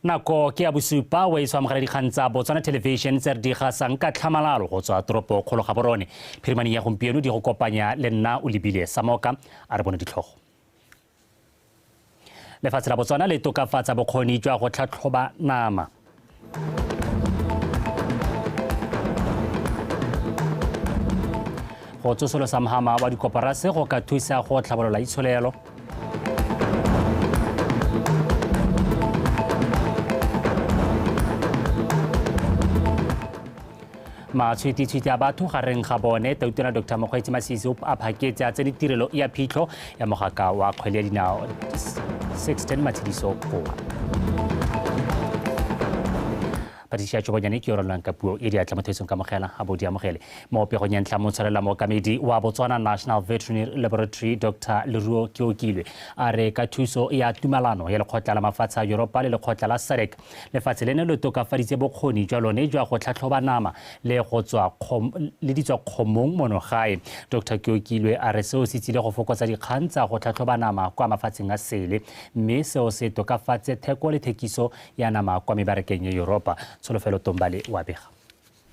Nako ke ya bosupa o e tswa amogela dikgang tsa Botswana Television tse re di gasang ka tlhamalalo go tswa toropo kgolo Gaborone. Phirimaneng ya gompieno di go kopanya le nna o lebile Samoka a re bone ditlhogo. Lefatshe la Botswana le tokafatsa bokgoni jwa go tlhatlhoba nama. Go tsosolosa mhama wa dikoporase go ka thusa go tlhabolola itsholelo. Matshwititshwiti a batho gareng ga bone tautona Dr. Mokgweetsi Masisi a phaketse a tsene tirelo ya phitlho ya mogaka wa kgwele ya dinao 16 Matshidiso Koa. Patricia Chobonyane ke yo ranolang ka puo e diatla mo thetsong kamogela a bo di amogele. Mo pegong ya ntlha motshwarela mookamedi wa Botswana National Veterinary Laboratory Dr. Leruo Keokilwe a re ka thuso ya tumalano ya lekgotla la mafatshe a Yuropa le lekgotla la SADC lefatshe leno le tokafaditse bokgoni jwa lone jwa go tlhatlhoba nama le go tswa le di tswa kgomong mono gae. Dr. Keokilwe a re seo se tsile go fokotsa dikgang tsa go tlhatlhoba nama kwa mafatsheng a sele mme seo se tokafatse theko le thekiso ya nama kwa mebarakeng ya Yuropa. Tsholofelo Tombale wa bega.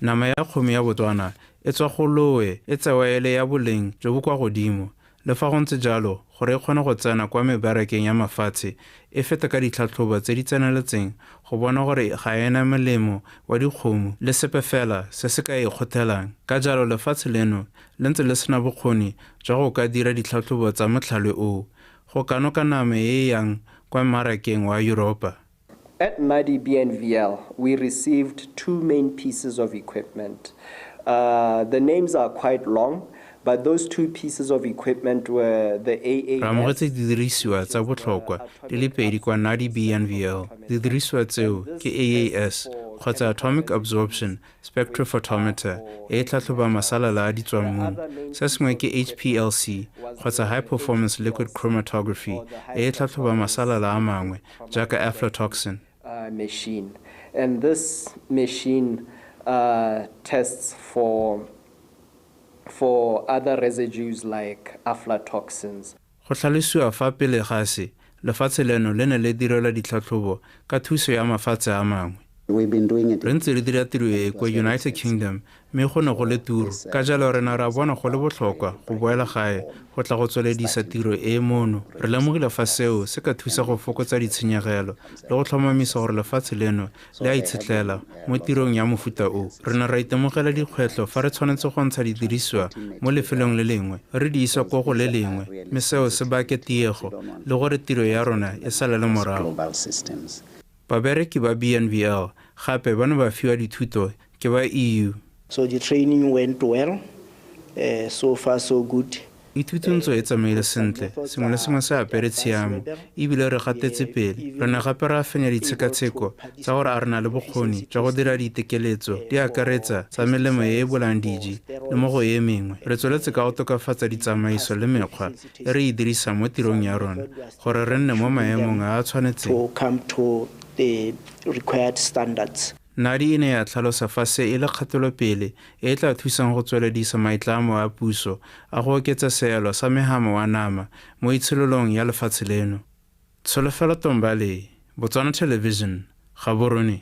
Nama ya kgomo ya Botswana e tswa go lowe e tsewa e le ya boleng jo bo kwa godimo. Le fa go ntse jalo, gore e kgone go tsena kwa mebarakeng ya mafatshe, e feta ka ditlhatlhobo tse di tseneletseng go bona gore ga e na melemo wa dikgomo le sepe fela se se ka e kgothelang. Ka jalo lefatshe leno le ntse le sena bokgoni jwa go ka dira ditlhatlhobo tsa motlhale oo go kanoka nama e e yang kwa mmarakeng wa Yuropa. At NADI BNVL, we received two main pieces of equipment. The names are quite long, but those two pieces of equipment were the Re AAS. amogetse didirisiwa tsa botlhokwa di le pedi kwa NADI BNVL. Didirisiwa tseo ke AAS kgotsa Atomic Absorption Spectrophotometer e e tlhatlhobang masalela a ditswammung. Se sengwe ke HPLC kgotsa High Performance Liquid Chromatography e e tlhatlhobang masalela a mangwe jaaka aflatoxin. Machine. And this machine tests for other residues like aflatoxins. Go tlhalosiwa fa pele ga se, lefatshe leno le ne le direlwa ditlhatlhobo ka thuso ya mafatshe a mangwe. We've been doing it. Re ntse re dira tiro e kwa United Kingdom mme go ne go le turu. Ka jalo re ne ra bona go le botlhokwa go boela gae go tla go tsweledisa tiro e mono. Re lemogile fa seo se ka thusa go fokotsa ditshenyegelo le go tlhomamisa gore lefatshe leno le a itshetlela mo tirong ya mofuta o. Re ne ra itemogela dikgwetlho fa re tshwanetse go ntsha didirisiwa mo lefelong le lengwe re di isa ko go le lengwe mme seo se bake tiego le gore tiro ya rona e salele morago. Global systems. Babereki ba BNVL gape ba ne ba fiwa dithuto ke ba EU. So the training went well, so far so good. Ithutuntso e tsamaile sentle, sengwe le sengwe se apere tshiamo, ebile re gatetse pele. Re ne gape ra fenya ditshekatsheko tsa gore a re na le bokgoni jwa go dira ditekeletso di akaretsa tsa melemo e e bolayang diji le mo go e mengwe. Re tsweletse ka go tokafatsa ditsamaiso le mekgwa e re e dirisang mo tirong ya rona gore re nne mo maemong a a tshwanetseng. To come to the required standards. NADI e ne ya tlhalosa fa se e le kgatelopele e e tla thusang go tsweledisa maitlamo a puso a go oketsa seelo sa mehama wa nama mo itsholelong ya lefatshe leno. Tsholofelo Tombale, Botswana Television, Gaborone.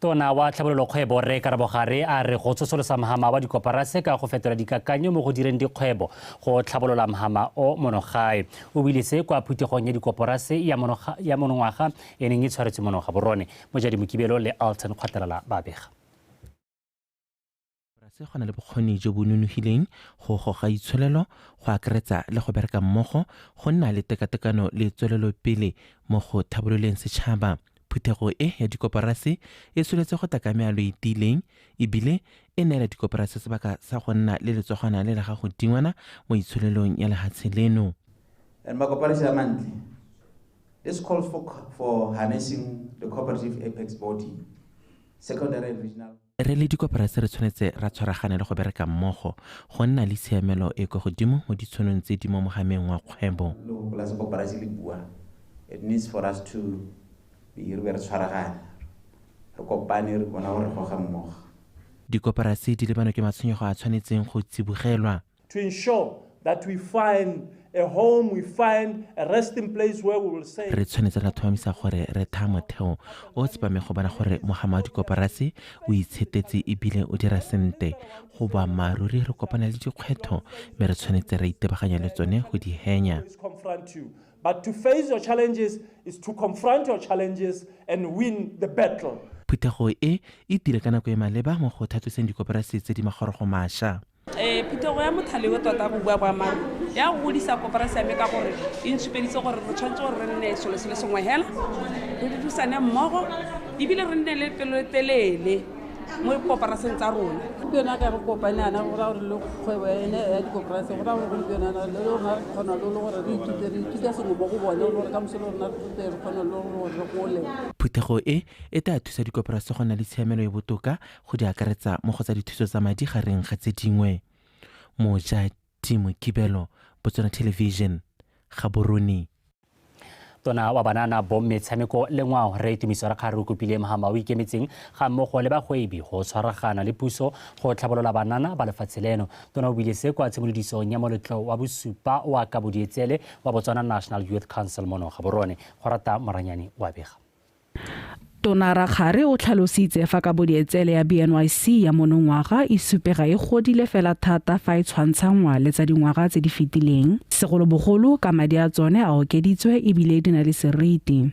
Tona wa tlhabololo kgwebo Rre Karabo Gare a re go tsosolosa mhama wa dikoporase ka go fetola dikakanyo mo go direng dikgwebo go tlhabolola mhama o monogae. O buile se kwa phuthegong ya dikoporase ya monongwaga e neng e tshwaretswe mono Gaborone. Mojadi Mokibelo le Alton Kgwatalala ba bega. Se go na le bokgoni jo bo nonofileng go goga itsholelo, go akaretsa le go bereka mmogo, go nna le tekatekano le tswelelopele mo go tlhabololeng setšhaba. Phuthego e ya dikoporase e tsweletse go tla ka mealo e tiileng ebile e neela dikoporase sebaka sa go nna le letsogwana le le ga godingwana mo itsholelong ya lehatshe leno. And makoporasi a mantle. This calls for harnessing the cooperative apex body, secondary and regional. Re le dikoporase re tshwanetse ra tshwaragana le go bereka mmogo go nna le tshiamelo e kwa godimo mo ditshwanong tse di mo mogameng wa kgwebo. Le go polase koporase le bua. It needs for us to be re be re tshwaragane, re kopane, re bona gore re goga mmogo. Dikoporase di lebanwe ke matshwenyego a tshwanetseng go tsibogelwa. To ensure that we find a home, we find a resting place where we will say Re tshwanetse ra tlhomamisa gore re thaya motheo o tsepameng go bona gore mohama wa dikoporasi o itshetetse ebile o dira sentle. Go boammaaruri re kopana le dikgwetlho mme re tshwanetse ra itebaganya le tsone go di henya. Confront you. But to face your challenges is to confront your challenges and win the battle. Phuthego e e tile ka nako e maleba mo go tlhatloseng dikoporasi tse di magorogo mašwa. Phuthego ya mothale o tota go bua boammaaruri ya go godisa koporasi ya me ka gore e ntshupeditse gore re tshwanetse gore re nne selo se le sengwe hela, re dirisane mmogo ebile re nne le pelotelele mo dikoporaseng tsa rona. Gompieno ka re kopane yana go raya gore le kgwebo ene ya dikoporasi go raya gore gompieno yana le rona re kgona le gore re ithute, re ithute sengwe mo go bone le gore kamoso le rona re ithute re kgone le gore re gole. Phuthego e e tla thusa dikoporasi go nna le tshiamelo e botoka go di akaretsa mo go tsa dithuso tsa madi gareng ga tse dingwe. Moja Timo Kibelo, Botswana Television, Gaborone. Tona wa banana bo metshameko le ngwao re Tumiso Rakgare o kopile mohama o ikemetseng ga mmogo le bagwebi go tshwaragana le puso go tlhabolola banana ba lefatshe leno. Tona o buile se kwa tshimolodisong ya moletlo wa bosupa wa kabodietsele wa Botswana National Youth Council mono Gaborone. Go rata Moranyane wa bega. Tona Rakgare o tlhalositse fa kabodietsele ya BNYC ya monongwaga e supega e godile fela thata fa e tshwantshangwa le tsa dingwaga tse di fetileng, segolobogolo ka madi a tsone a okeditswe ebile di na le seriti.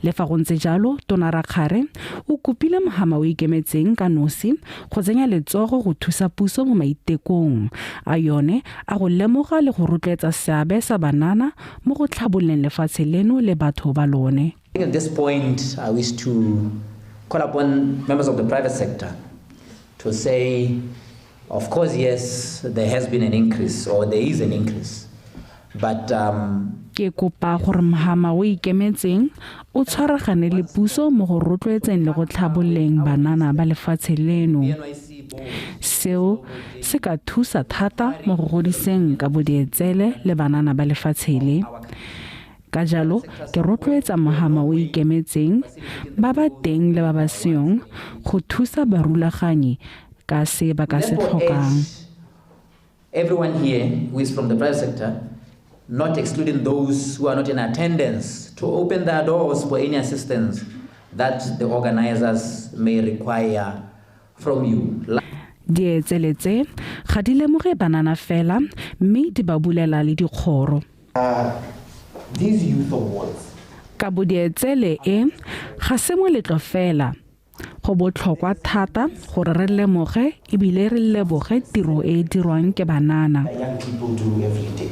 Le fa go ntse jalo, Tona Rakgare o kopile mohama o ikemetseng ka nosi go tsenya letsogo go thusa puso mo maitekong a yone a go lemoga le go rotloetsa seabe sa banana mo go tlhabololeng lefatshe leno le batho ba lone. At this point, I wish to call upon members of the private sector to say, of course, yes, there has been an increase, or there is an increase, but Ke kopa gore mohama o ikemetseng o tshwaragane le puso mo go rotloetseng le go tlhabololeng banana ba lefatshe leno. Seo se ka thusa thata mo go godiseng kabodietsele le banana ba lefatshe le. Ka jalo ke rotloetsa mohama o ikemetseng ba ba teng le ba ba seyong go thusa barulaganyi ka se ba ka se tlhokang. Everyone here who is from the private sector, not excluding those who are not in attendance, to open their doors for any assistance that the organizers may require from you. Dietsele tse ga di lemoge banana fela mme di ba bulela le dikgoro. These youth awards. Kabodietsele e ga se moletlo fela. Go botlhokwa thata gore re lemoge ebile re leboge tiro e e dirwang ke banana. Young people do every day.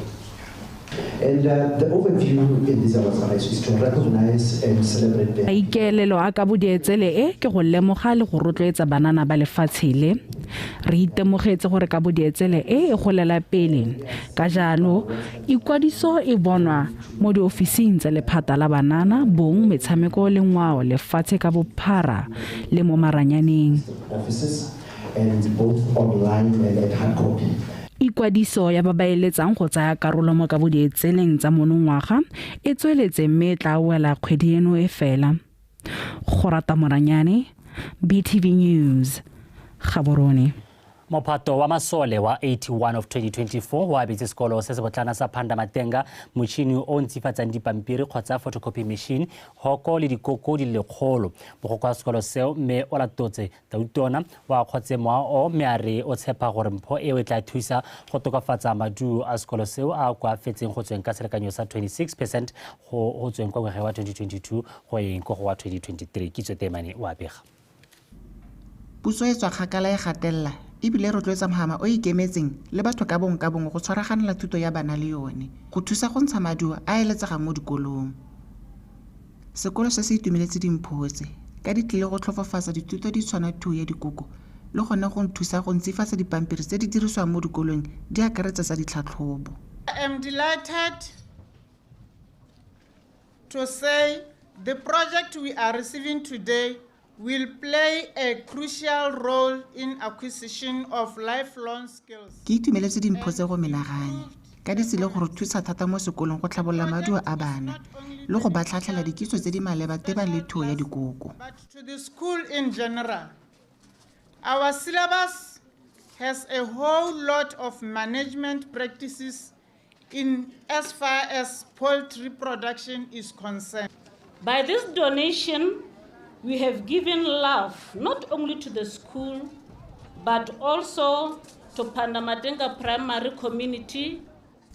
And the overview in these awards is to recognize and celebrate them. Maikaelelo a kabodietsele e ke go lemoga le go rotloetsa banana ba lefatshe le. Re itemogetse gore kabodietsele e e golela pele. Ka jalo, ikwadiso e bonwa mo diofising tsa lephata la banana, bong, metshameko le ngwao lefatshe ka bophara le mo maranyaneng. Offices and both online and at hard copy. Ikwadiso ya ba ba eletsang go tsaya karolo mo kabodietseleng tsa monongwaga e tsweletse mme e tla wela kgwedi eno e fela. Go rata Moranyane, BTV News, Gaborone. Mophato wa masole wa 81 of 2024 wa abetse sekolo se se botlana sa Phanda Matenga motšhini o ntsifatsang dipampiri kgotsa photocopy machine, hoko le dikoko di le lekgolo. Mogokgo wa sekolo seo mme o latotse Tautona wa kgotse moa o mme a re o tshepa gore mpho eo e tla thusa go tokafatsa maduo a sekolo seo a kwa fetseng go tsweng ka selekanyo sa 26% go tsweng kwa ngwageng wa 2022 go yeng ko go wa 2023. Kitso Temane wa bega. Puso e tswa kgakala e gatelela ebile rotloetsa mohama o ikemetseng le batho ka bongwe ka bongwe go tshwaraganela thuto ya bana le yone go thusa go ntsha maduo a eletsegang mo dikolong. Sekolo se se itumeletse dimpho tse ka di tlile go tlhofofatsa dithuto di tshwana thuo ya dikoko le gone go nthusa go ntsifatsa dipampiri tse di dirisiwang mo dikolong di akaretsa tsa ditlhatlhobo. I am delighted to say the project we are receiving today will play a crucial role in acquisition of lifelong skills. Ke itumeletse dimpho tse go menagane ka di tsile go re thusa thata mo sekolong go tlhabolola maduo a bana le go ba tlhatlhela dikitso tse di maleba tebang le thuo ya dikoko. But to the school in general, our syllabus has a whole lot of management practices in as far as poultry production is concerned. By this donation, we have given love not only to the school, but also to Pandamatenga Primary Community.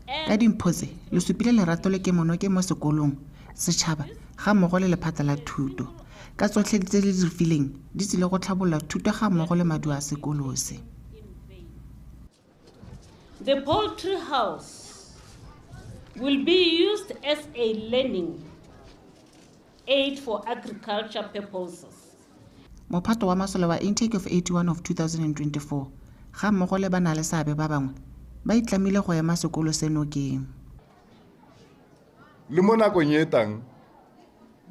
Ka dimpho tse, le supile lerato le kemonoke mo sekolong, setšhaba ga mmogo le lephata la thuto. Ka tsotlhe tse le di fileng di tsile go tlhabolola thuto ga mmogo le maduo a sekolo se. The poultry house will be used as a learning aid for agriculture purposes. Mophato wa masole wa intake of 81 of 2024 ga mmogo le ba na le seabe ba bangwe ba itlamile go ema sekolo se nokeng. Le mo nakong e tang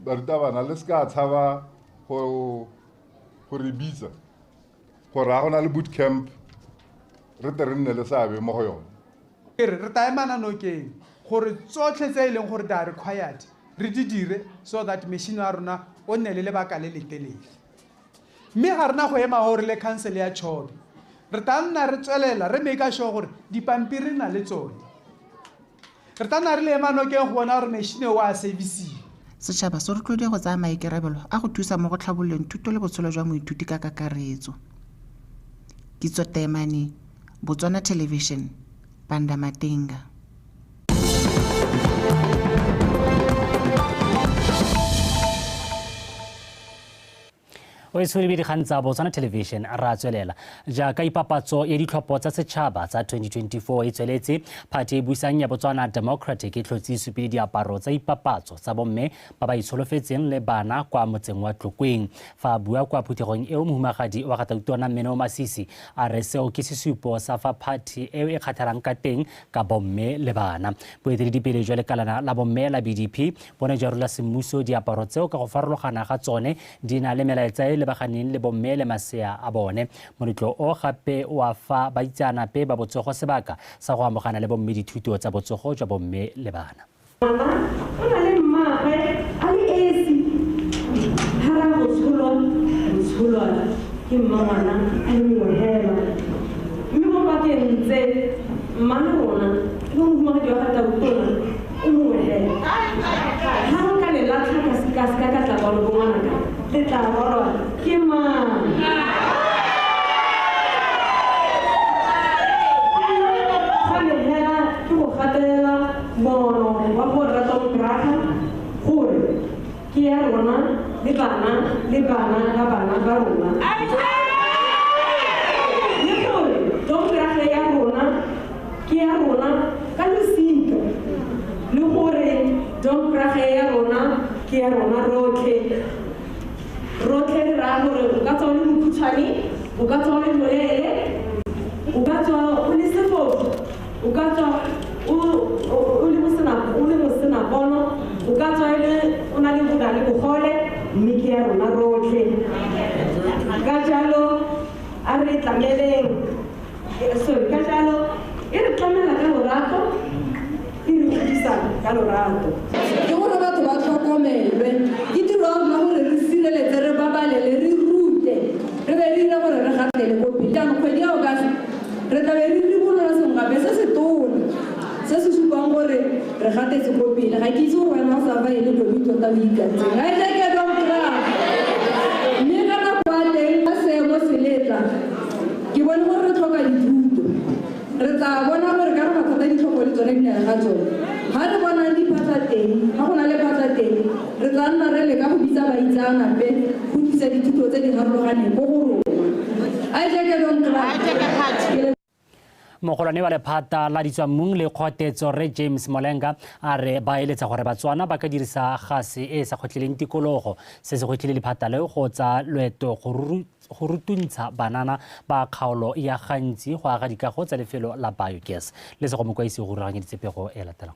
barutabana le se ka tshaba go re bitsa gore ga go na le boot camp re tle re nne le seabe mo go yone. Re tla emana nokeng gore tsotlhe tse e leng gore di are required re di dire so that machine wa rona o nne le lebaka le letelele. Mme ga rena go ema gore le council ya Chobe re tla nna re tswelela re make sure gore dipampiri na le tsone. Re tla nna re le ema nokeng go bona gore machine o a service. Setšhaba se rotloediwa go tsaya maikarabelo a go thusa mo go tlhabololeng thuto le botshelo jwa moithuti ka kakaretso. Kitso Temane, Botswana Television, Pandamatenga. O e tshwere dikgang tsa Botswana Television ra tswelela jaaka ipapatso ya ditlhopho tsa setšhaba tsa 2024 e tsweletse. Phathi e buisang ya Botswana Democratic e tlhotse e supile diaparo tsa ipapatso tsa bomme ba ba itsholofetseng le bana kwa motseng wa Tlokweng. Fa a bua kwa phuthegong eo, mohumagadi wa Gatautwana Mmeno Masisi a re seo ke sesupo sa fa phathi eo e kgathalang ka teng ka bomme le bana. Boeteledipele jwa lekalana la bomme la BDP bone jwa rola semmuso diaparo tseo ka go farologana ga tsone di na le melaetsa e lebaganeng le bomme le masea a bone. Moletlo o gape wa fa baitseanape ba botsogo sebaka sa go amogana le bomme dithuto tsa botsogo jwa bomme le bana. Ngwana o na le mmaagwe a le esi, ga ra go tsholwa ke mmangwana a le mongwe hela. Mme mo pakeng tse mmane rona ke mohumagadi wa ga Tautona o mongwe hela. Ga nka le latlha ka seka ka tla kwano bo ngwanaka, le tla rwalwa ke mang? Ga le hela ke go gatelela moono wa go rata Domkraga gore ke ya rona le bana le bana ba bana ba rona. Le gore Domkraga ya rona ke ya rona ka losika, le gore Domkraga ya rona ke ya rona rotlhe. Rotlhe re raya gore o ka tswa o le mokhutshwane, o ka tswa o le moleele, o ka tswa o le sefofu, o ka tswa o le mosenapono, o ka tswa o na le le bogole, mme ke ya rona rotlhe. Ka jalo a re tlameleng, sorry, ka jalo e re tlamela ka lorato, e re godisa ka lorato. Ke gore batho ba tlhokomelwe, ke tiro ya rona gore re sireletse, re babalele, re rute, re be re dire gore re gatele ko pele. Jaanong kgwedi ya August re tla be re ribolola sengwe gape se se tona se se supang gore re gatetse ko pele. Ga ke itse gore wena o sa fa e le domi tota o ikantseng. Ga e tle ke Domkraga. Mme ka nako ya teng ka seemo se letla, ke bone gore re tlhoka dithuto. Re tla bona gore ka re mathata ditlhopho le tsone di na le ga tsone. Ga re bonang diphatla teng, ga go na le phatla teng, re tla nna re leka go bitsa baitseanape go tlisa dithuto tse di farologaneng ko go rona. A e tle ke Domkraga. Mogolwane wa lephata la ditswammung le kgotetso Rre James Molenga a re ba eletsa gore Batswana ba ka dirisa gase e e sa kgotleleng tikologo. Se se gwetlhile lephata leo go tsa loeto go rutuntsha banana ba kgaolo ya Gantsi go aga dikago tsa lefelo la biogas. Le se go mokwaisi go rulaganyeditse pego e latelang.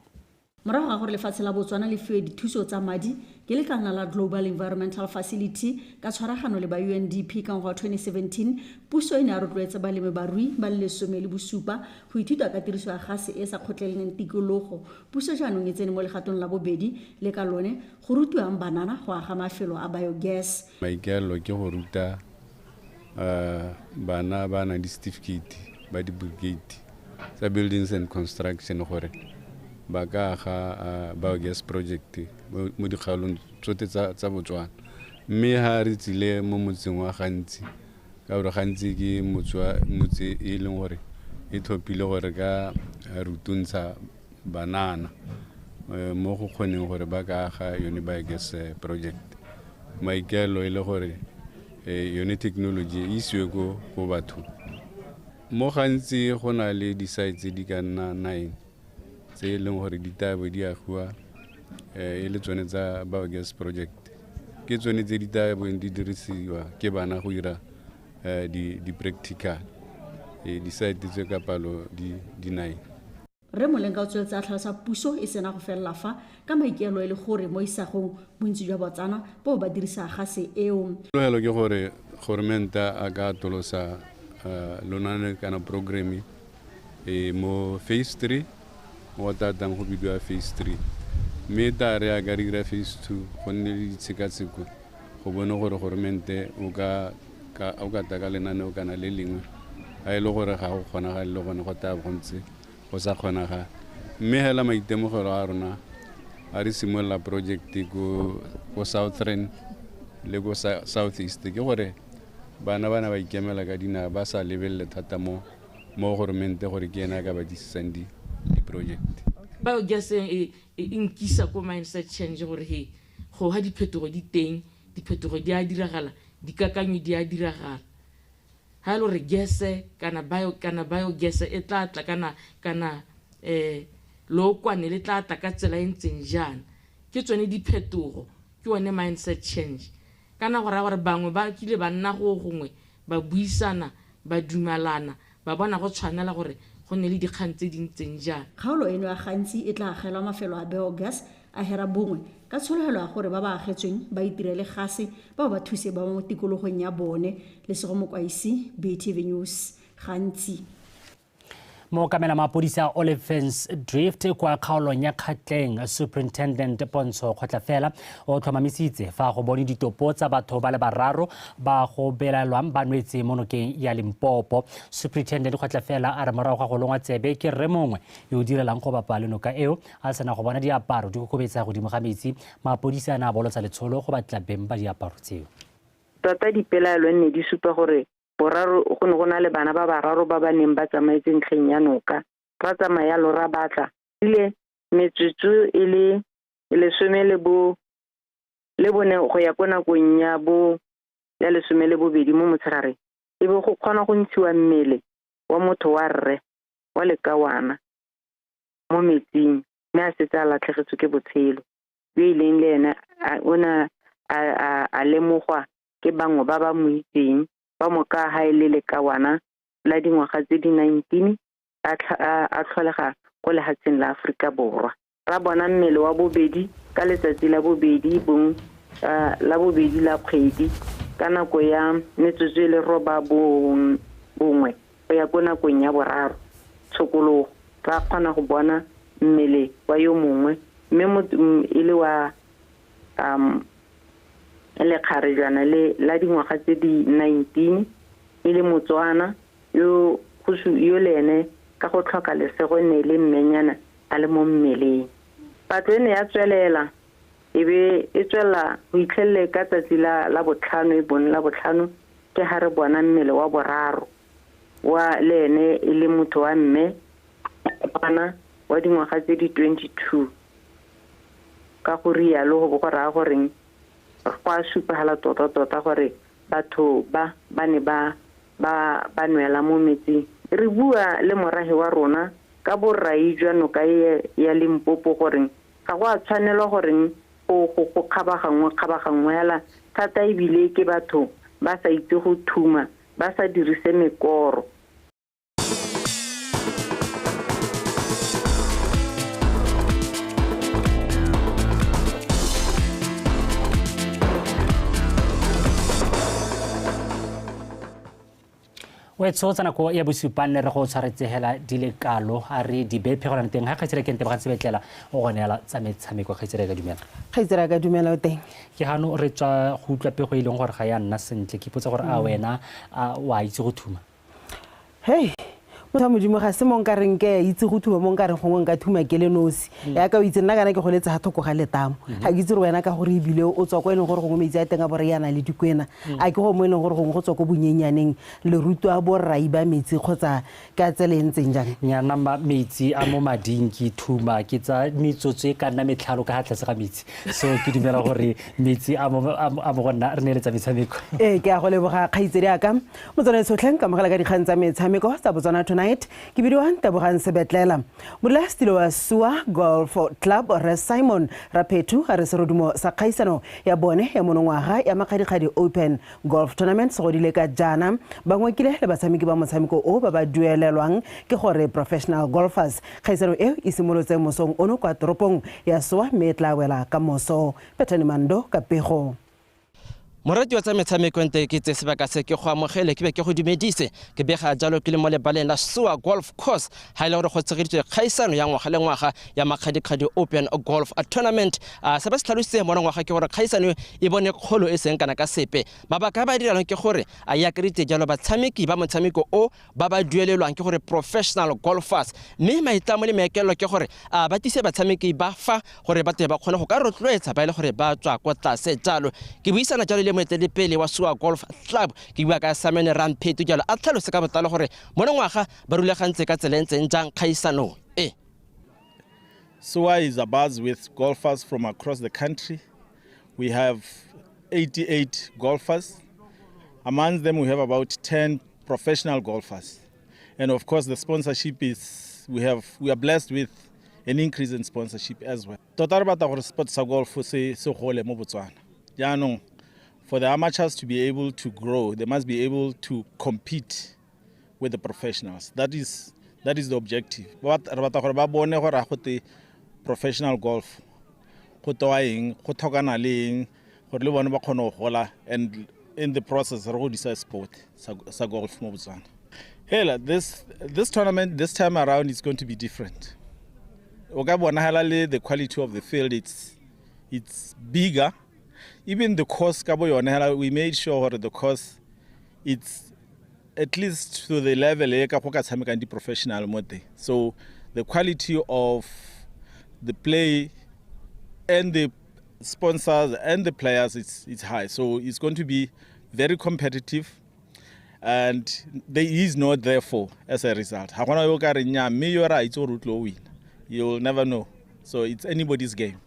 Morago ga gore lefatshe la Botswana le fiwe dithuso tsa madi ke lekalana la Global Environmental Facility ka tshwaragano le ba UNDP ka ngwaga wa 2017, puso e ne ya rotloetsa balemi barui ba le 17 go ithuta ka tiriso ya gase e sa kgotleleng tikologo. Puso jaanong e tsene mo legatong la bobedi le ka lone go rutiwang banana go aga mafelo a biogas. Maikaelelo ke go ruta bana ba nang di-certificate ba di-brigade tsa buildings and construction gore ba ka aga biogas project mo dikgaolong tsote tsa Botswana. Mme ha re tsile mo motseng wa Gantsi, ka gore Gantsi ke motse e leng gore e tlhophile gore ka rutuntsha banana mo go kgoneng gore ba ka aga yone biogas project. Maikaelelo e le gore yone technology e isiwe ko go batho. Mo Gantsi go na le di-sites di ka nna 9 tse e leng gore di tla bo di agiwa e le tsone tsa biogas project. Ke tsone tse di tla bong di dirisiwa ke bana go dira di-practical. Di-site tse ka palo di 9. Rre Molenga o tsweletse a tlhalosa puso e sena go felela fa ka maikaelelo e le gore mo isagong bontsi jwa Botswana bo ba dirisa gase eo. Tlogelo ke gore government a ka atolosa lonane kana programme mo phase 3 mo tatang go bidiwa phase 3. Mme ta re a ka dira phase 2 go nne le ditshekatsheko go bone gore government o ka taka lenaneo kana le lengwe ga e le gore ga go kgonagale le gone go tla go ntse go sa kgonagale. Mme hela maitemogelo a rona a re simolola project ko Southern le ko South East ke gore bana ba ikemela ka dinaga ba sa lebelele thata mo government gore ke ena a ka ba disisang di-project. Biogas e nkisa ko mindset change gore he go ha diphetogo di teng, diphetogo di a diragala, dikakanyo di a diragala. Ha e le gore gase kana biogas e tla tla kana lookwane le tla tla ka tsela e ntseng jaana. Ke tsone diphetogo, ke one mindset change. Kana go raya gore bangwe ba kile ba nna go gongwe ba buisana, ba dumalana, ba bona go tshwanela gore go nne le dikgang tse di ntseng jaana. Kgaolo eno ya Gantsi e tla agelwa mafelo a biogas a hera bongwe ka tshologelo ya gore ba ba agetsweng ba itirele gase bao ba thuse ba mo tikologong ya bone. Lesego Mokwaisi, BTV News, Gantsi. Mookamela mapodisa a Olifants Drift kwa kgaolong ya Kgatleng, Superintendent Pontsho Kgotlafela o tlhomamisitse fa go bone ditopo tsa batho ba le bararo ba go belaelwang ba nwetse mo nokeng ya Limpopo. Superintendent Kgotlafela a re morago ga go longwa tsebe ke rre mongwe yo o direlang go bapa le noka eo a sena go bona diaparo di kokobetsa godimo ga metsi, mapodisa a ne a bolotsa letsholo go batla beng ba diaparo tseo. Tota dipelaelo nne di supa gore boraro go ne go na le bana ba bararo ba ba neng ba tsamaetse ntlheng ya noka, ba tsamaya lo ra batla ile metsotso e le 14 go ya ko nakong ya bo ya 12 mo motshegareng e be go kgona go ntshiwa mmele wa motho wa rre wa lekawana mo metsing, mme a setse a latlhegetswe ke botshelo. Yo e leng le ene o ne a lemogwa ke bangwe ba ba mo itseng ba mo ka ha e le lekawana la dingwaga tse di 19 a tlholega ko lefatsheng la Aforika Borwa. Ra bona mmele wa bobedi ka letsatsi la bobedi bong la bobedi la kgwedi ka nako ya metsotso e le 9 go ya ko nakong ya boraro tshokologo. Ra kgona go bona mmele wa yo mongwe mme e le wa lekgarejwana le la dingwaga tse di 19 e le Motswana yo le ene ka go tlhoka lesego ne le mmenyana a le mo mmeleng. Patlo e ne ya tswelela e be e tswelela go itlhelele ka tsatsi la botlhano e bone la botlhano ke ha re bona mmele wa boraro wa le ene e le motho wa mme bana wa dingwaga tse di 22. Ka go rialo go bo go raya goreng go a supagala tota-tota gore batho ba ne ba nwela mo metsing. Re bua le morahe wa rona ka borai jwa noka ya Limpopo goreng ga go a tshwanelwa goreng go kgabagangwe hela thata ebile ke batho ba sa itse go thuma, ba sa dirise mekoro. O e tshotsa nako ya bosupa nne re go tshwaretse hela di le kalo a re di be phegolana teng ga kgaitsere ke ntebogang Sebetlela o go neela tsa metshameko. Kgaitsere ka dumela. Kgaitsere ka dumela o teng. Ke hano re tswa go utlwa pego e leng gore ga ya nna sentle, ke ipotsa gore a wena wa itse go thuma. Hey, Motho wa Modimo, ga se mo nka reng ke itse go thuma, mo nka reng gongwe nka thuma ke le nosi. Yaka o itse nna kana ke goletse ga thoko ga letamo. Ga ke itse gore wena ka gore ebile o tswa kwa e leng gore gongwe metsi a teng a bore yana le dikwena. A ke go mo e leng gore gongwe go tswa ko bonyenyaneng le rutwa borrai ba metsi kgotsa ka tsela e ntseng jang? Nyana metsi a mo mading ke thuma ke tsa metsotso e ka nna metlhano ka ga tlase ga metsi. So ke dumela gore metsi a mo go nna re neeletsa metshameko. Ee, ke a go leboga kgaitsedi aka. Motswana tshotlheng ka mogela ka dikgang tsa metshameko tsa Botswana Tonight. Ke bidiwa Tebogang Sebetlela. Modulasetilo wa Sua Golf Club Re Simon Raphethu a re serodumo sa kgaisano ya bone ya monongwaga ya Makgadikgadi Open Golf Tournament se godile ka jaana ba ngokile le batshameki ba motshameko o ba ba duelelwang ke gore professional golfers. Kgaisano eo e simolotse mosong ono kwa toropong ya Sua mme e tla wela ka moso. Bethany Mando ka pego. Morati wa tsa metshameko nte ke tse sebaka se ke go amogele ke be ke go dumedise ke bega jalo ke le mo lebaleng la Sua Golf Course ha ile gore go tshegeditswe kgaisano ya ngwaga le ngwaga ya Makgadikgadi Open Golf Tournament. Se ba se tlhalositse mo ngwaga ke gore kgaisano e bone kgolo e seng kana ka sepe. Mabaka a ba dirang ke gore a e akareditse jalo batshameki ba motshameko o ba ba duelelwang ke gore professional golfers, mme maitlamo le maikelo ke gore a ba tise batshameki ba fa gore ba tle ba kgone go ka rotloetsa ba ile gore ba tswa kwa tlase jalo. Ke buisana jalo le moeteledipele wa Sua Golf Club, ke bua ka Simon Rampheto jalo a tlhalose ka botlalo gore monongwaga ba rulagantse ka tsela e ntseng jang kgaisano e. Sua is abuzz with golfers from across the country. We have 88 golfers. Among them we have about 10 professional golfers. And of course the sponsorship is, we are blessed with an increase in sponsorship as well. Tota re batla gore sport sa golf se gole mo Botswana. Jaanong, for the amateurs to be able to grow, they must be able to compete with the professionals. That is the objective. But re batla gore ba bone gore a gote professional golf go toa eng, go tlhokana le eng, gore le bone ba kgone go gola, and in the process re godisa sport sa golf mo Botswana. Hela, this tournament this time around is going to be different. O ka bona hela le the quality of the field, it's bigger. Even the course, we made sure the course it's at least to the level e ka go ka tshamekang di professional mo teng. So the quality of the play and the sponsors and the players, it's high. So it's going to be very competitive, and there is no therefore as a result. Ha gona yo ka re nya mme yo ra itse gore o tlo win. You'll never know. So it's anybody's game.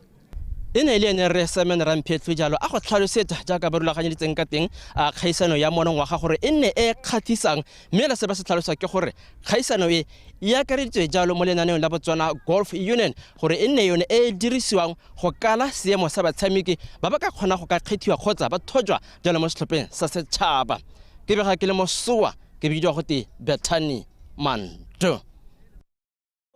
E ne le ene re Simon Ramphetlo jalo a go tlhalosetsa jaaka ba rulaganyeditseng ka teng a kgaisano ya monongwaga gore e nne e kgathisang, mme la se ba se tlhalosa ke gore kgaisano e e akareditswe jalo mo lenaneong la Botswana Golf Union gore e nne yone e e dirisiwang go kala seemo sa batshameki ba ba ka kgona go ka kgethiwa kgotsa ba thojwa jalo mo setlhopheng sa setšhaba. Ke bega ke le mo Sua, ke bidiwa gote Bethany Mando.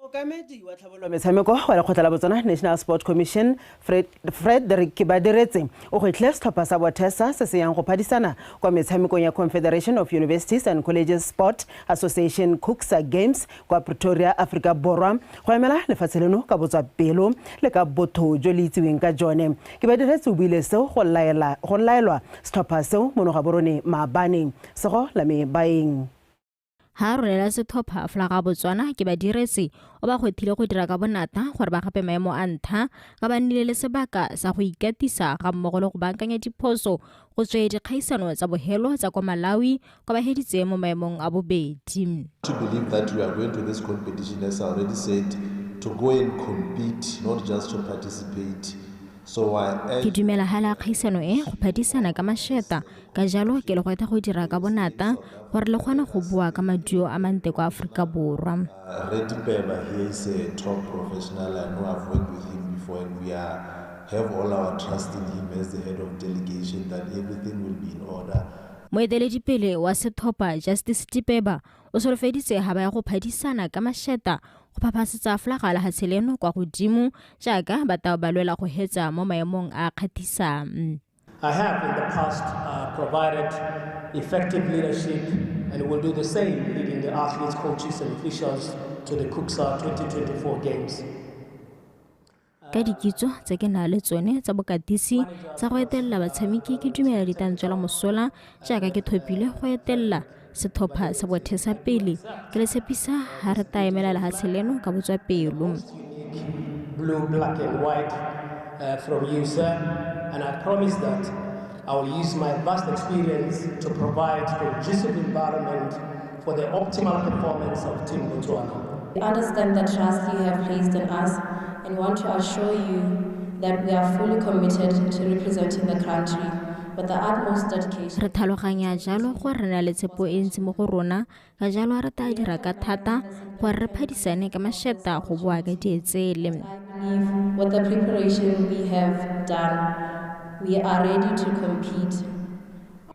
Mookamedi wa tlhabololo metshameko wa lekgotla la Botswana National Sport Commission Frederick Badiretse o gwetlhile setlhopha sa Bothesa se se yang go phadisana kwa metshamekong ya Confederation of Universities and Colleges Sport Association CUCSA Games kwa Pretoria, Afrika Borwa, go emela lefatshe leno ka botswapelo le ka botho jo le itsiweng ka jone. Ke Badiretse o buile seo go laelwa setlhopha seo mono Gaborone maabane. Sego la me baeng. Ha rolela setlhopha flaga Botswana ke Badiretse o ba gwetlhile go dira ka bonata gore ba gape maemo a ntlha ka ba nnile le sebaka sa go ikatisa ga mmogo le go baakanya diphoso go tswe dikgaisano tsa bohelo tsa kwa Malawi kwa ba heditse mo maemong a bobedi. To believe that we are going to this competition, as I already said, to go and compete, not just to participate. So ke dumela hala kgaisano e go phadisana ka masheta, ka jalo ke le gwetha go dira ka bonata gore le kgone go boa ka maduo a mante kwa Afrika Borwa. Reddy Peba here is a top professional. I know I've worked with him before, and we have all our trust in him as the head of delegation that everything will be in order. Moeteledipele wa setlhopha Justice Tipeba o solofeditse ha ba ya go phadisana ka masheta go phaphasetsa flaga lehatshe leno kwa godimo jaaka batao ba lwela go hetsa mo maemong a kgathisang. I have in the past provided effective leadership and will do the same leading the athletes, coaches and officials to the CUCSA 2024 Games. Ka dikitso tse ke na le tsone tsa bokatisi tsa go etelela batshameki, ke dumela di tla ntswela mosola jaaka ke thopile go etelela Setlhopha sa Bothesa pele, ke le tshepisa ha re tla emela lehatshe leno ka botswapelo. Blue, black and white from you, sir, and I promise that I will use my vast experience to provide conducive environment for the optimal performance of Team Botswana. We understand the trust you have placed in us and want to assure you that we are fully committed to representing the country with the utmost dedication. Re tlhaloganya jalo gore re na le tshepo e ntsi mo go rona, ka jalo re tla dira ka thata gore re phadisane ka mašeta go boa ka dietsele. With the preparation we have done, we are ready to compete.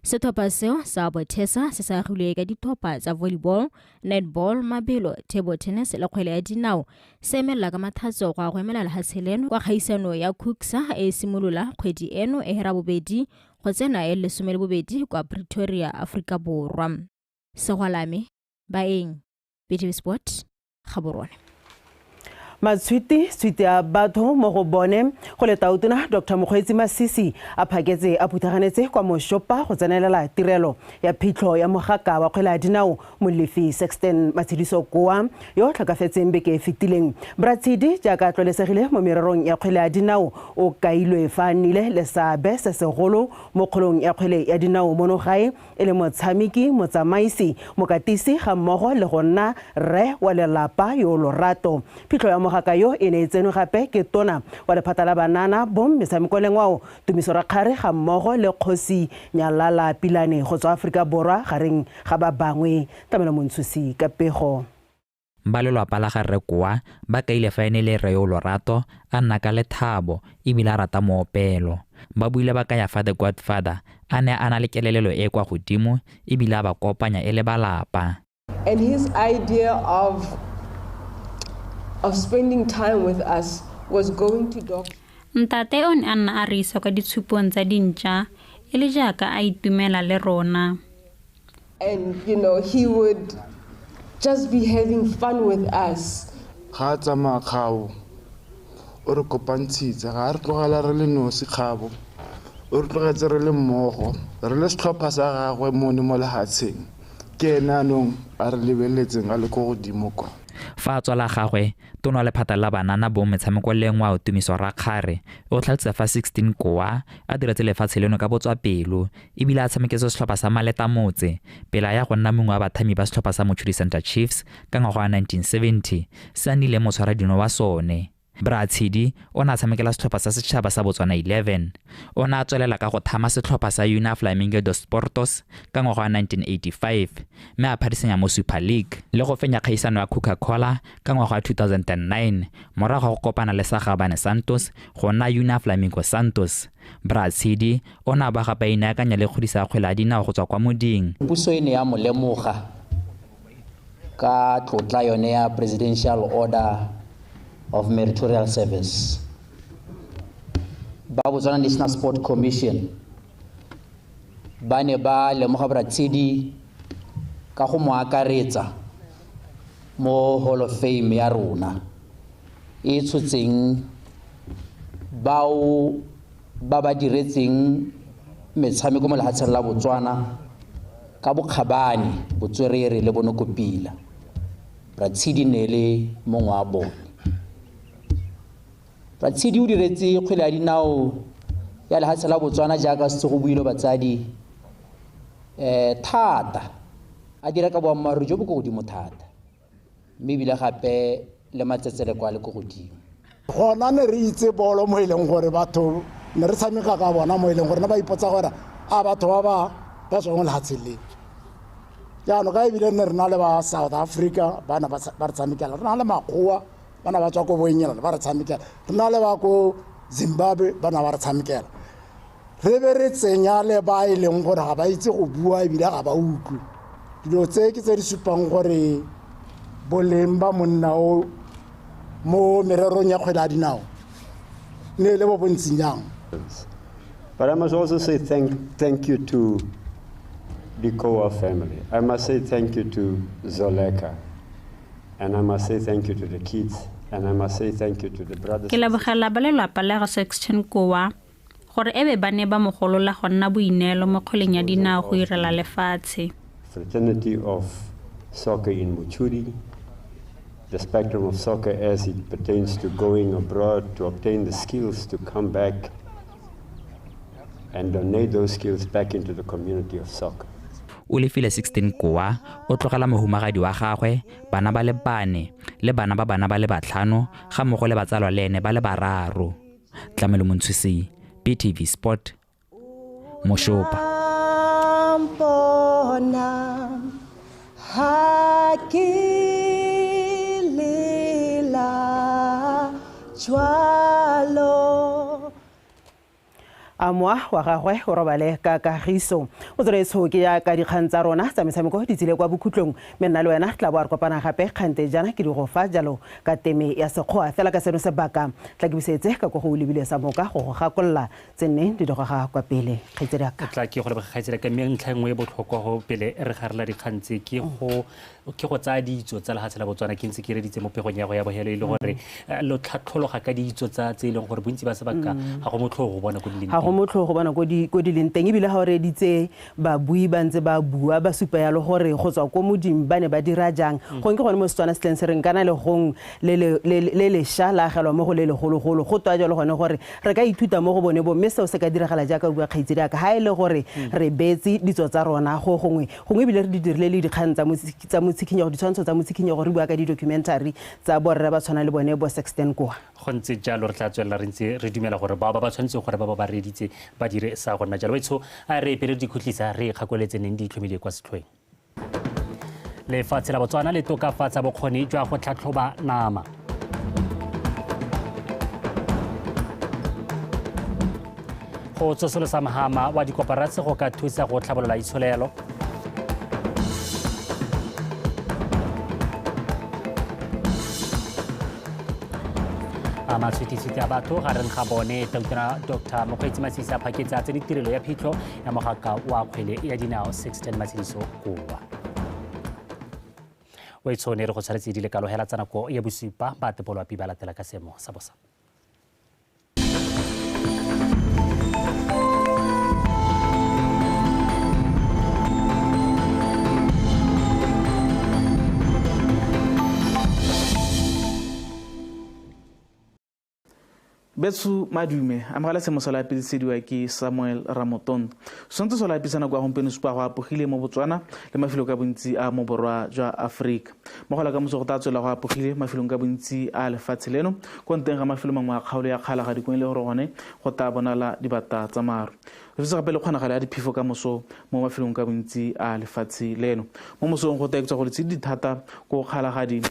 Setlhopha seo sa Bothesa se se agilwe ka ditlhopha tsa volleyball, netball, mabelo, table tennis le kgwele ya dinao. Se emelela ka mathatso go ya go emela lehatshe leno kwa kgaisano ya Kuksa e simolola kgwedi eno e herabobedi go tsena e 12 kwa Pretoria, Afrika Borwa. Segwalame, Baeng, BTV Sport, Gaborone. Matshwiti tshwiti ya batho mo go bone go le tautona Dr Mokgweetsi Masisi a phaketse a phuthaganetse kwa Moshopa go tsenelela tirelo ya phitlho ya mogaka wa kgwele ya dinao Molefi Sexton Matshidiso Koa yo tlhokafetseng beke e fetileng. Bratshedi jaaka a tlwaelesegile mo mererong ya kgwele ya dinao o kailwe fa a nnile le seabe se segolo mo kgolong ya kgwele ya dinao mono gae e le motshameki, motsamaisi, mokatisi ga mmogo le go nna rre wa lelapa yo lorato. Phitlho ya mogaka yo e ne e tsenwe gape ke tona wa lephata la banana bong metshameko le ngwao Tumiso Rakgare ga mmogo le kgosi Nyalala Pilane go tswa Aforika Borwa gareng ga ba bangwe. Tlamelo Montshusi ka pego. Ba lelapa la ga rre Koa ba kaile fa ene le rre yo lorato a nna ka lethabo ebile a rata moopelo. Ba buile ba kaya fa The Godfather a ne a na le kelelelo e kwa godimo ebile a ba kopanya e le balapa. And his idea of spending time with us was going to dog. Ntate o ne a nna a re isa kwa ditshupong tsa dintša e le jaaka a itumela le rona. And you know, he would just be having fun with us. Ga tsamaya kgabo o re kopantshitse, ga re tlogela re le nosi kgabo, o re tlogetse re le mmogo, re le setlhopha sa gagwe mono mo lehatsheng. Ke ene anong a re lebeletseng a le ko godimo kwa. Fa a tswa la gagwe, tona wa lephata la banana bong metshameko le ngwao Tumiso Rakgare o tlhalosa fa 16 Koa a diretse lefatshe leno ka botswapelo ebile a tshameketse setlhopha sa Maleta Motse pele a ya go nna mongwe wa bathami ba setlhopha sa Mochudi Center Chiefs ka ngwaga wa 1970 se a nnile motshwaradino wa sone. Bratshedi o ne a tshamekela setlhopha sa setšhaba sa Botswana 11. O ne a tswelela ka go thama setlhopha sa Una Flamingo dos Portos ka ngwaga wa 1985 mme a phadisanya mo Super League le go fenya kgaisano ya Coca-Cola ka ngwaga wa 2009 morago ga go kopana le sa Gabane Santos go nna Una Flamingo Santos. Bratshedi o ne a ba gape a inaakanya le kgodiso ya kgwele ya dinao go tswa kwa moding. Puso e ne ya mo lemoga ka tlotla yone ya Presidential Order of Meritorial Service. Ba Botswana National Sport Commission ba ne ba lemoga Bratshedi ka go mo akaretsa mo Hall of Fame ya rona e tshotseng bao ba ba diretseng metshameko mo lefatsheng la Botswana ka bokgabane, botswerere le bonokopila. Bratshedi ne le mongwe wa bone. Bratshedi o diretse kgwele ya dinao ya lefatshe la Botswana jaaka setse go buile batsadi thata, a dira ka boammaaruri jo bo ko godimo thata, mme ebile gape le matsetseleko a le ko godimo. Gona ne re itse bolo mo e leng gore batho ne re tshameka ka bona mo e leng gore ne ba ipotsa gore a batho ba ba tswa mo lefatsheng le. Jaanong ka ebile ne re na le ba South Africa ba ne ba re tshamekela, re na le Makgowa ba ne ba tswa ko Boenyelane ba re tshamekela, re na le ba ko Zimbabwe ba ne ba re tshamekela. Re be re tsenya le ba e leng gore ga ba itse go bua ebile ga ba utlwe. Dilo tse ke tse di supang gore boleng ba monna o mo mererong ya kgwele ya dinao ne le bo bontsing jang. But I must also say thank you to the Koa family. I must say thank you to Zoleka. And I must say thank you to the kids. And I must say thank you to the brothers. Ke lebogela ba lelapa la ga Sexton Koa gore ebe ba ne ba mo golola go nna boineelo mo kgweleng ya dinao go irela lefatshe. fraternity of soccer in Mochudi, the spectrum of soccer as it pertains to going abroad to obtain the skills to come back and donate those skills back into the community of soccer. O lefile 16 Kowa o tlogela mohumagadi wa gagwe, bana ba le 4 le bana ba bana ba le 5 ga mmogo le batsalwa le ene ba le 3. Tlamelo Montshusi, BTV Sport, Moshopa. Amwa wa gagwe o robale ka kagiso. O tsweletse ke ya ka dikgang tsa rona tsa metshameko di tsile kwa bokhutlong, mme nna le wena tla bo a re kopana gape kgante jana ke di go fa jalo ka teme ya sekgowa. Fela ka seno sebaka tla ke busetse ka ko go lebile sa moka go go gakolola tse nne di dogoga kwa pele. Kgaitsedi ya ka tla ke go leboga kgaitsedi ka mme ntlha nngwe e botlhokwa go pele re garela dikgang tse ke go tsaya ditso tsa lefatshe la Botswana. Ke ntse ke reditse mo pegong ya go ya bohelo e le gore lo tlhatlhologa ka ditso tsa tse e leng gore bontsi ba sebaka ga go motlhogo go bona ko di leng teng. Motlho go bona ko di leng teng, ebile ga o reditse babui ba ntse ba bua ba supa yalo gore go tswa ko modimo ba ne ba dira jang. Gongwe ke gone mo Setswana se tleng se reng kana le gong le lesha la agelwa mo go le legologolo, go tswa jalo gone gore re ka ithuta mo go bone bo, mme seo se ka diragala jaaka o bua kgaitsedi ya ka ha e le gore re beetse ditso tsa rona go gongwe ebile re di dirile le dikgang tsa motshikhinyego, ditshwantsho tsa motshikhinyego, re bua ka di-documentary tsa borre ba tshwana le bone bo Sexton Kowa. Go ntse jalo re tla tswelela re ntse re dumela gore bao ba ba tshwanetseng gore ba ba reditse ba dire sa gonna jalo. Wetsho a re pele di khutlisa re kgakoletse neng di itlhomile kwa setlhoeng. Lefatshe la Botswana le tokafatsa bokgoni jwa go tlhatlhoba nama. Go tsosolosa mohama wa dikoporasi go ka thusa go tlhabolola itsholelo. Matshwititshwiti a batho gareng ga bone Tautona Dr. Mokgweetsi Masisi a phaketse a tsene tirelo ya phitlho ya mogaka wa kgwele ya dinao 16 Matshidiso Kowa. O itshone re go tshwaretse di le kalo hela tsa nako ya bosupa ba tepolo api ba latela ka seemo sa bosa. Betsu madume amogela semoso la pele ke Samuel Ramotondo. Sontse sola pisana kwa gompieno supa go apogile mo Botswana le mafelo ka bontsi a mo borwa jwa Afrika. Mo go la ka moso go tla tswela go apogile mafelong ka bontsi a lefatshe leno ko nteng ga mafelo mangwe a kgaolo ya Kgalagadi le gore gone go tla bonala dibata tsa maru. Re fetsa gape le kgonagalo ya diphefo ka moso mo mafelong ka bontsi a lefatshe leno. Mo mosong go tla go le thata ko Kgalagadi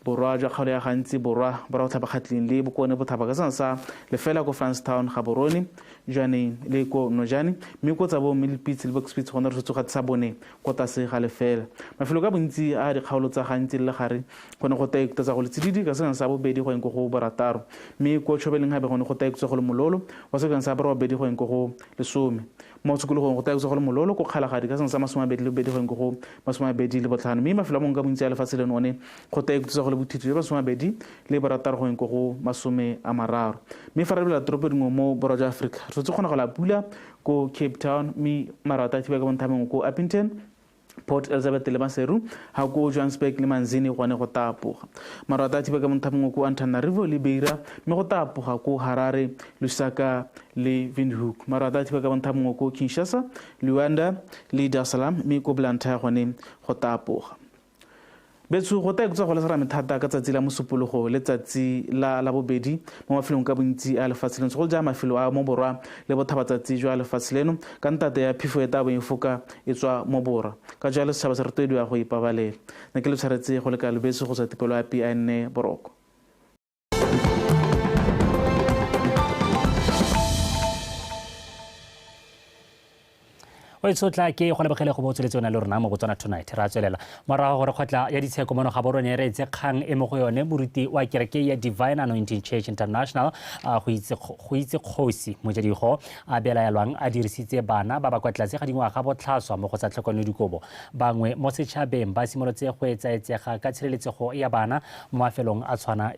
borwa jwa kgaolo ya Gantsi, borwa botlhaba Kgatleng le bokone botlhaba ka sa lefela ko Francetown, Gaborone, Jwaneng le ko Nojane, mme ko Tsabong, Millepits le Bokspits gone re tsoga tsa bone ko tlase ga lefela. Mafelo ka bontsi a dikgaolo tsa Gantsi le Legare gone go tla go le tsididi ka sa bobedi go eng go borataro, mme ko Tshobeleng gape gone go tla go le mololo wa sa borobedi go eng go lesome. Mo tshokologong go tla go le mololo ko Kgalagadi ka sa 22 go eng go 25, mme mafelo a mangwe ka bontsi a lefatshe leno one go tla go le bothitho jwa 26 go eng go 30. Mme fa re lebelela toropo dingwe mo borwa jwa Afrika re tshwanetse kgona go la pula ko Cape Town, mme marata a thiba ka bontha ko Upington, Port Elizabeth le Maseru, ha ko Johannesburg le Manzini gone go tapoga. Marata a thiba ka bontha ko Antananarivo le Beira, mme go tapoga ko Harare, Lusaka le Windhoek. Marata a thiba ka bontha ko Kinshasa, Luanda le Dar es Salaam, mme ko Blantyre gone go tapoga. Betsu go tla go le serame thata ka tsatsi la mosupologo le tsatsi la labobedi mo mafelong ka bontsi a lefatshe leno, segolo jang mafelo a mo borwa le botlhabatsatsi jwa lefatshe leno ka ntate ya phefo e tla bong e foka e tswa mo borwa. Ka jalo setšhaba se rotloediwa go ipabalela. Nna ke le tshwaretse go leka lobese go tswa tipelo ya PIN boroko. O tshotla ke go lebogele go botsweletse yona le rona mo Botswana Tonight. Ra tswelela morago gore kgotla ya ditsheko mono ga borone re etse kgang e mo go yone moruti wa kereke ya Divine Anointing Church International go itse kgosi Mojadigo a belaelwang a dirisitse bana ba ba kwa tlase ga dingwaga botlhaswa mo go tsa tlhokomelo dikobo. Bangwe mo setšhabeng ba simolotse go etsaetsega ka tshireletsego ya bana mo mafelong a tshwana